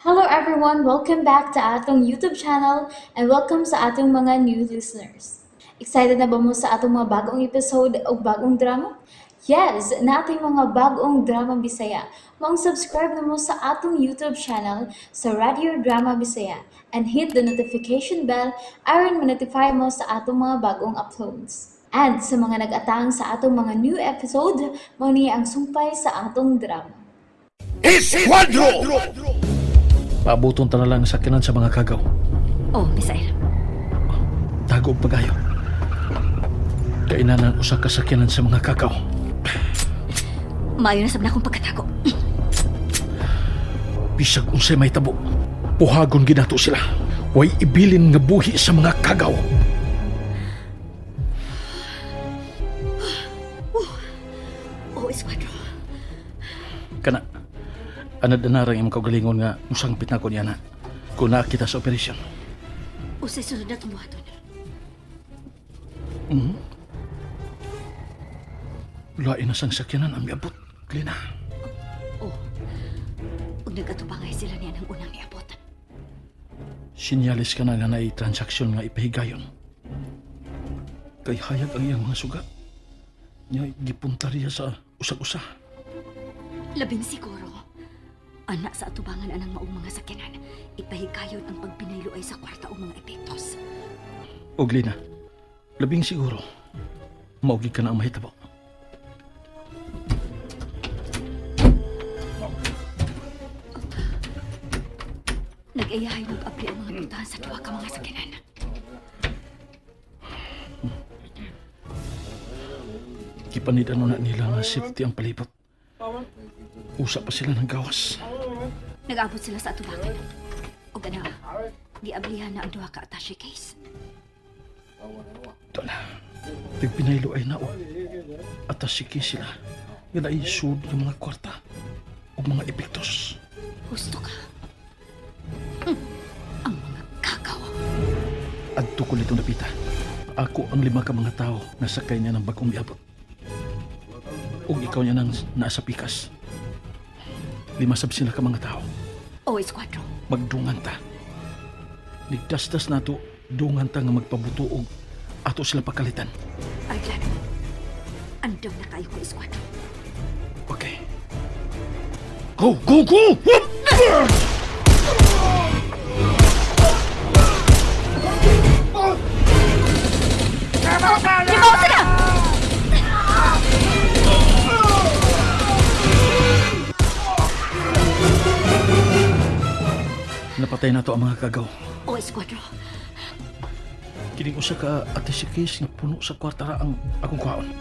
Hello everyone! Welcome back to atong YouTube channel and welcome sa atong mga new listeners. Excited na ba mo sa atong mga bagong episode o bagong drama? Yes! Natin mga bagong drama Bisaya. Maong subscribe na mo sa atong YouTube channel sa Radio Drama Bisaya and hit the notification bell aron ma-notify mo sa atong mga bagong uploads. And sa mga nag-atang sa atong mga new episode, mao ni ang sumpay sa atong drama. Esquadro! Paabuton ta na lang sa kinan sa mga kagaw. Oh, Miss Ira. Tago og pagayo. Kainan ang usa ka sakyanan sa mga kagaw. Maayo na sab na akong pagkatago. Bisag unsay may tabo. Puhagon ginato sila. Way ibilin nga buhi sa mga kagaw. Oh, Esquadro. Kana anad na imong kaugalingon nga musangpit na ko niya na. Kung naa kita sa operasyon. Usay sunod na tumuhaton. Lain na sang sakyanan ang miabot. Glina. Oh. Ug nagatubangay sila niya ng unang niabot. Sinyalis ka na nga naay transaksyon nga ipahigayon. Kay hayag ang iyang mga suga. Nya gipunta riya sa usag-usa. Labing siguro. Ana sa atubangan anang maong mga sakyanan, ipahigayon ang pagbinaylo ay sa kwarta o mga epektos. O Glina, labing siguro, maugi ka na ang mahitabo. Nag-ayahay mag-abli ang mga puntahan sa tuwa ka mga sakyanan. Gipanid ano na nila nga safety ang palibot. Usa pa sila ng gawas. Nag-abot sila sa atubangan. Ug ana, giablihan na ang duha ka attache case. Ito na. Tigpinaylo ay nao. At asiki sila. Nga naisud ng mga kwarta o mga epektos. Husto ka. Ang mga kakaw. Adto ko nitong napita. Ako ang lima ka mga tao na sakay niya ng bagong miabot. Ug ikaw niya nang nasa pikas. Lima sab sila ka mga tao. O, Esquadro. Magdungan ta. Nigdasdas nato dungan ta nga magpabuto og ato sila pakalitan. Arglano. Andam na kayo ko, Esquadro. Okay. Go, go, go! Whoop! Limaw sila! Napatay na to ang mga kagaw. O, Esquadro. Kining usa ka ate si Case nga puno sa kwarta ra ang akong kwaon.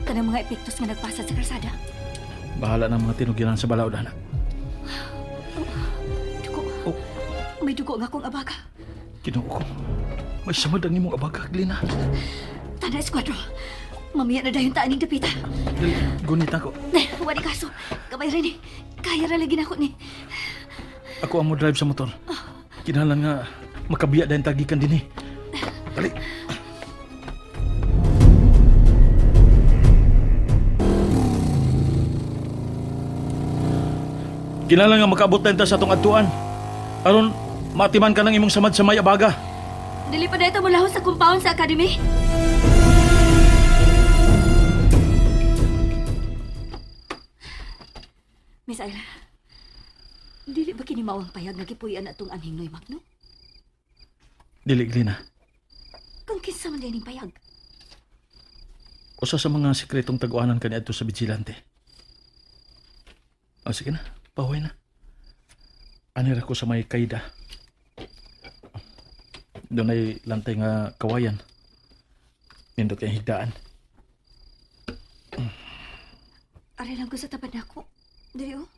Kanang mga epektos nga nagpasa sa kalsada. Bahala ng mga tinugyanan sa balaod ana. Dugo. Oh. May dugo nga akong abaga. Ginoo ko. May samad ang imong abaga, Glina. Tana, Esquadro. Mamiya na dayon taan ning dapita. Dali, gunit ako. Eh, wali kaso. Gamay rin eh. Kaya ra lagi na ako ni. Ako ang mo drive sa motor. Kinahanglan nga makabiya dahil tagikan din eh. Dali. Kinahanglan nga makaabot na ta sa atong adtuan. Aron matiman ka ng imong samad sa may abaga. Dili pa dito mula sa compound sa academy. Miss Ayla, dili ba kini mao ang payag nga gipuy-an atong anhing Noy Magno? Dili, Glina. Kung kinsa man dining payag? Usa sa mga sikretong tag-uanan kaniadto sa vigilante. O sige na, pahuway na. Anira ko sa may kaida. Doon ay lantay nga kawayan. Nindot kayong higdaan. Ari lang ko sa tapad nako. Dili oh.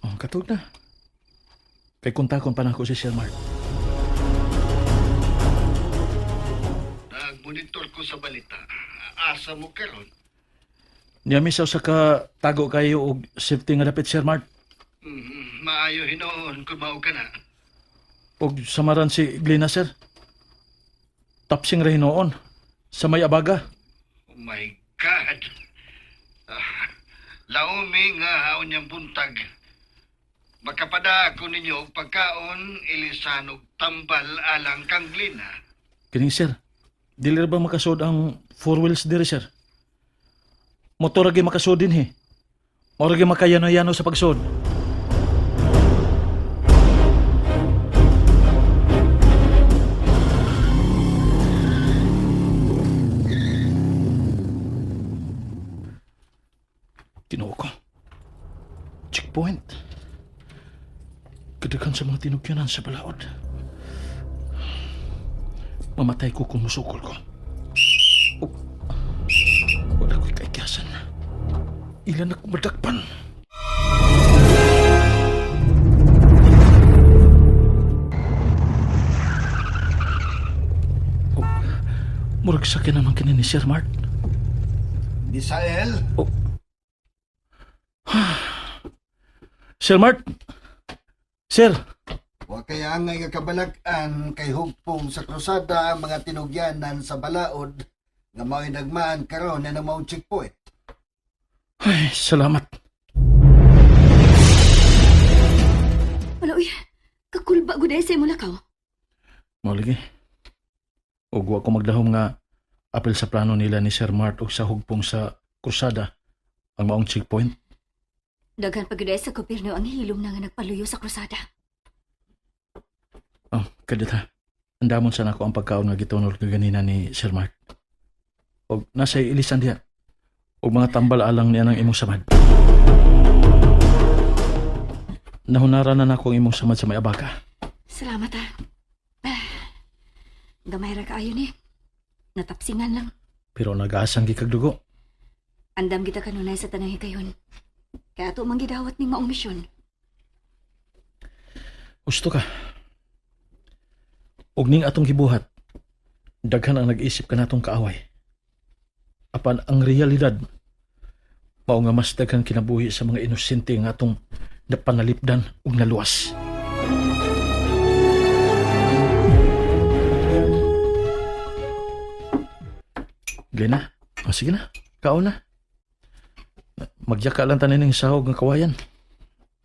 Oh, katug na. Kay kontakon pa nako si Sir Mark. Nagmonitor ko sa balita. Asa mo karon? Niya mi sa usa ka tago kayo og safety nga dapit Sir Mark. Maayo hinoon kung mao ka na. Og samaran si Glina sir. Tapsing ra hinuon sa may abaga. Oh my God! Ah, laumi nga haon niyang buntag. Makapada ko ninyo og pagkaon, ilisan og tambal alang kang Glina. Kining sir, dili ra ba makasod ang four wheels diri sir? Motor ra gyud makasod din he. Mao ra gyud makayano-yano sa pagsod. Tinuo ko. Checkpoint. Kadaghan sa mga tinugyanan sa balaod. Mamatay ko kung musukol ko. Oh. Wala ko'y kaikyasan. Ilan ako madakpan. Oh. Murag sakya naman kini ni Sir Mart. Misael? Oh. Sir Mart! Sir! Wa kay angay nga kabalag-an kay hugpong sa krusada ang mga tinugyanan sa balaod nga mao'y nagmaan karon na maong checkpoint. Ay, salamat. Wala, uy. Kakulba gud ay sa imo lakaw. Mao lagi. Ug wa ko magdahom nga apil sa plano nila ni Sir Mart og sa hugpong sa krusada ang maong checkpoint. Daghan pa gud ay sa gobyerno ang hilom na nga nagpaluyo sa krusada. Oh, kadit ha. Andamon sana ako ang pagkaon nga gitunol kaganina ni Sir Mark. Og nasa ilisan diha. Og mga tambal alang niya ng imong samad. Nahunara na nako ang imong samad sa may abaka. Salamat ha. Ah, gamay ra kaayo ni. Natapsingan lang. Pero nag-aasang gikag dugo. Andam kita kanunay sa tanang hikayon. Kaya ato mang gidawat ning maong misyon. Gusto ka. Og ning atong gibuhat, daghan ang nag-isip kanatong kaaway. Apan ang realidad, mao nga mas daghan kinabuhi sa mga inosente nga atong napanalipdan ug naluwas. Glenna, o sige na, kaon na. Magyaka lang tanin ng sahog nga kawayan.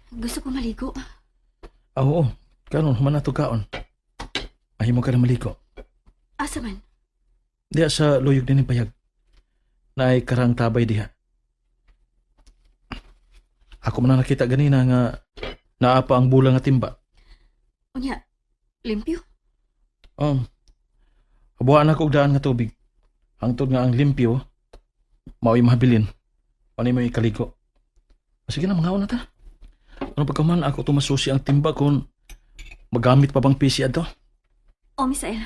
Gusto ko maligo. Ah, oo. Karon human na to kaon. Ahimo ka na maliko. Asa man? Diha sa luyog din payag. Naay karang tabay diha. Ako man ang nakita ganina nga naa pa ang bulang nga timba. Unya, limpyo? Habuan ako og daan nga tubig. Hangtod nga ang limpyo, mao'y mahabilin. Ano mo ikaligo. Sige na, mga na ta. Ano pagkaman ako tumasusi ang timba kung magamit pa bang PC ato? O, Misael.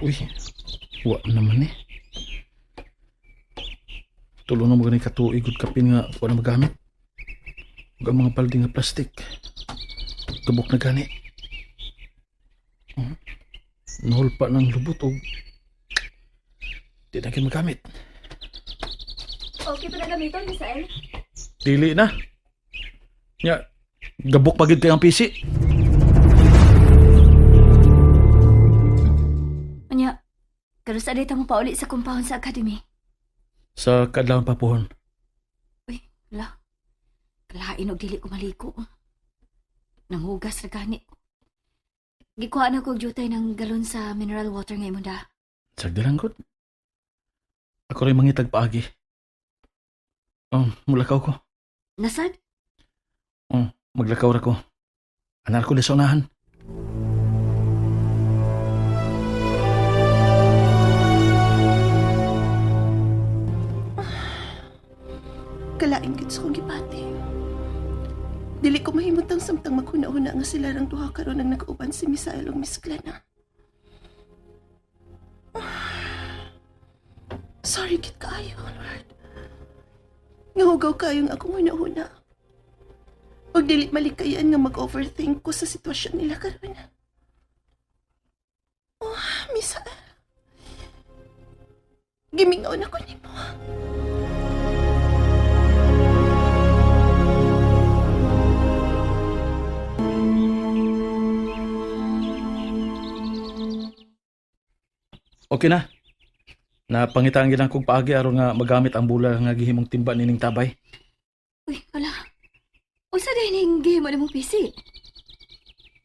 Uy, wa naman eh. Tulo na mga katuig ug kapin nga wa na magamit. Ug ang mga balde nga plastic. Gabok na gani. Nahulpa ng lubot og di na kayo magamit. Okay pa na gamiton, Misael. Dili na. Nya, gabok pa gid kay ang PC. Unya, karon sa dito mo pauli sa compound sa academy. Sa kadlawon pa pohon. Uy, la. Kalain og dili ko maligo. Nanghugas ra gani. Gikuha na ko og jutay ng galon sa mineral water nga imong da. Sagdi lang gud. Ako rin mangitag paagi. Oh, mulakaw ko. Nasad? Oh, maglakaw ra ko. Anar ko na sa unahan. Kalain gid sa kong gipati. Dili ko mahimutang samtang maghuna-huna nga sila rang duha karon ang nagauban si Misael ug Miss Glenna. Sorry gid kaayo, Lord. Nga hugaw kaayo ang akong huna-huna. Ug dili malikayan nga mag-overthink ko sa sitwasyon nila karon. Oh, Misael. Gimingaw na ko nimo. Okay na. Napangitaan gid kong paagi aron nga magamit ang bula nga gihimong timba nining tabay. Uy, hala. Unsa diay ning gihimo nimong PC?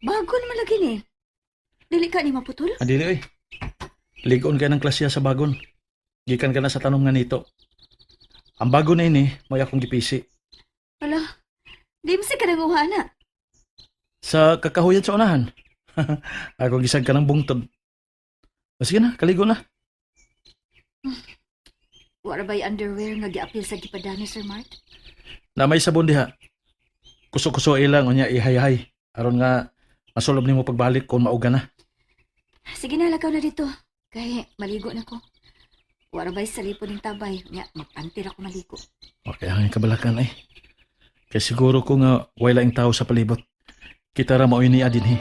Bago naman lagi ni. Dili ka ni maputol? Adili oy. Ligon kay ng klasya sa bagon. Gikan ka na sa tanom nga nito. Ang bago na ini, may akong gipisi. Hala. Di mo sa kananguha na. Sa kakahuyan sa unahan. Ako gisag ka ng bungtod. O, sige na, kaligo na. Wala ba'y underwear nga giapil sa gipadani, Sir Mart? Na may sabon diha. Kuso-kuso ilang unya ihayhay. Aron nga masulob nimo pagbalik kung mauga na. Sige na, lakaw na dito. Kay maligo na ko. Wala ba'y salipon ng tabay? Nya, magpantir ako maligo. Okay, ang kabalakan ay. Kay siguro ko nga way laing tao sa palibot. Kita ra maoy niya dinhi.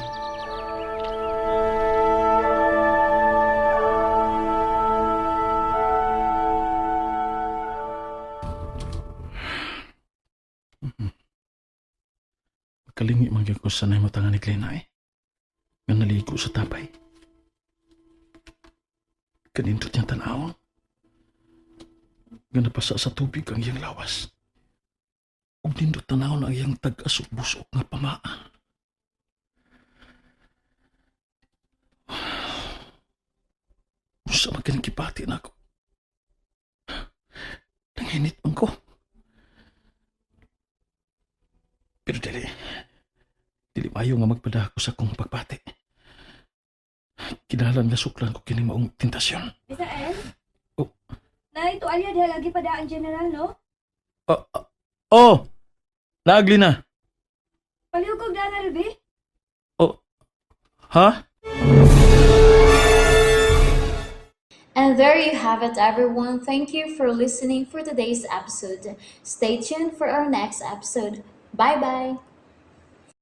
Kalingi man gyud ko sanay matangan ni Glenna eh. Nga naligo sa tapay. Kanindot niyang tanawon. Nga napasa sa tubig ang iyang lawas. Ug nindot tanawon ang iyang tag-asok-busok nga pamaa. Unsa man kining gibati nako? Nanginit man ko. Pero dili. Dili maayo nga magpadako sa akong pagbati. Kinahanglan nga suklan ko kini maong tentasyon. Misael? Oh. Nay, tuwalya diha lagi pa daan general, no? Oh, oh, oh! Naagli na. Palihog daan na, Ruby. Ha? And there you have it, everyone. Thank you for listening for today's episode. Stay tuned for our next episode. Bye bye.